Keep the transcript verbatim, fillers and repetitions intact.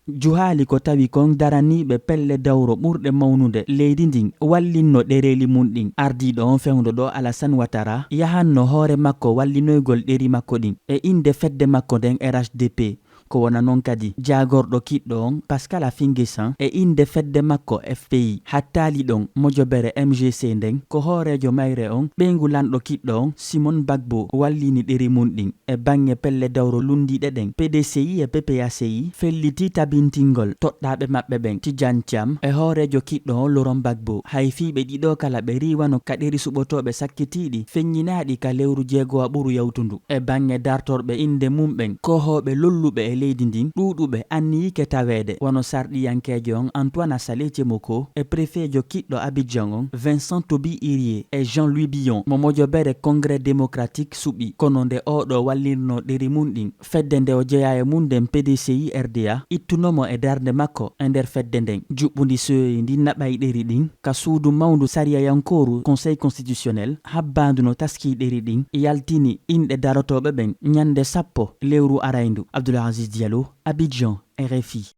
Juhaali ko tawi kon daraniiɓe pelle dawro ɓurɗe mawnude leydi ndin wallinno ɗereeli mun ɗin. Ardiiɗo on fewndo ɗoo, Alassane Ouattara, yahanno hoore makko wallinoygol ɗeri makko ɗin e innde fedde makko nden R H D P. Ko wona non kadi jaagorɗo kiɗɗo on, Pascal Affi N'Guessan, e innde fedde makko F P I. Hattaali ɗon, mojobere M G C nden, ko hooreejo mayre on, ɓeyngu lanɗo kiɗɗo on, Simon Gbagbo, wallini ɗeri mun ɗin. E baŋŋe pelle dawro lunndiiɗe ɗen, P D C I e P P A C I fellitii tabintingol toɗɗaaɓe maɓɓe ɓen, Tidiane Thiam e hooreejo kiɗɗo on, Laurent Gbagbo. Hay fii ɓe ɗiɗo kala, ɓe riiwano ka ɗeri suɓotooɓe sakkitiiɗi feññinaaɗi ka lewru jeegowa ɓuru yawtundu. E baŋŋe dartorɓe innde mun ɓen, kohooɓe lolluɓe e leydi ndin, ɗuuɗuɓe anniyike taweede, wano sarɗiyankeejo on Antoine Assalé Thiemoko e prefeejo kiɗɗo Abidjan on, Vincent Toby Irie e Jean-Louis Billon, mo mojobere Congrès Démocratique suɓi. Kono nde oo ɗoo wallirnoo ɗeri mun ɗin, fedde nde o jeyaa e mun nden, P D C I R D A, ittuno mo e darnde makko e nder fedde nden. Juɓɓundi soyoyi ndin naɓay ɗeri ɗin ka suudu mawndu sariyayankooru, Conseil Constitutionnel, habbaandu no taskii ɗeri ɗin, yaltini inɗe darotooɓe ɓen ñannde sappo lewru arayndu. Abdoul Aziz Diallo, Abidjan, R F I.